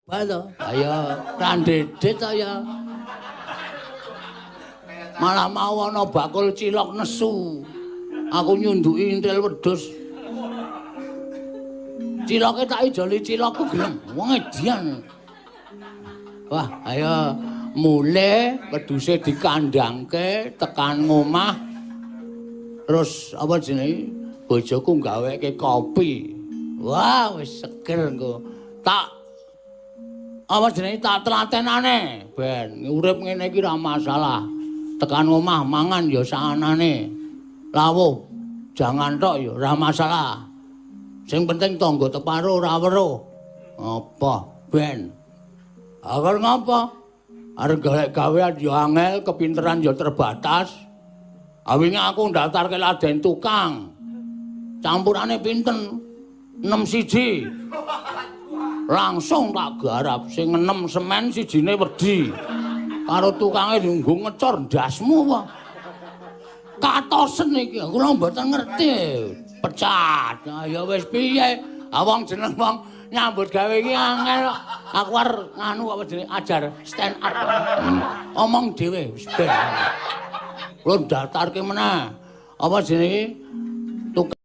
To. Ayo, kandhedhet to ya. Malah mau ana bakul cilok nesu. Aku nyunduki intil wedhus. Ciloke tak ijoli cilokku gelem. Wong edian. Wah, ayo mulih wedhuse dikandhangke tekan ngomah. Terus apa jenenge? Bojoku gaweke kopi. Wah, wis seger engko. Tak apa jenenge tak telatenane ben urip ngene iki ora masalah. Tekan omah mangan ya saanane. Lawuh jangan tok ya ora masalah. Sing penting tangga teparo ora weruh. Apa ben? Agar ngapa? Arep golek gawean ya angel, kepinteran ya terbatas. Awinge aku ndaftarke laden tukang. Campurane pinten? 6 siji. Langsung tak garap sing 6 semen sijine wedi. Karo tukange nggo ngecor ndasmu apa? Katosen iki, kula mboten ngerti. Pecat. Ya wis piye? Ah wong jeneng wong nyambut gawe iki angel kok. Aku arep nganu apa jenenge ajar stand up. Omong dhewe wis ben. Kula daftarke meneh. Apa jenenge?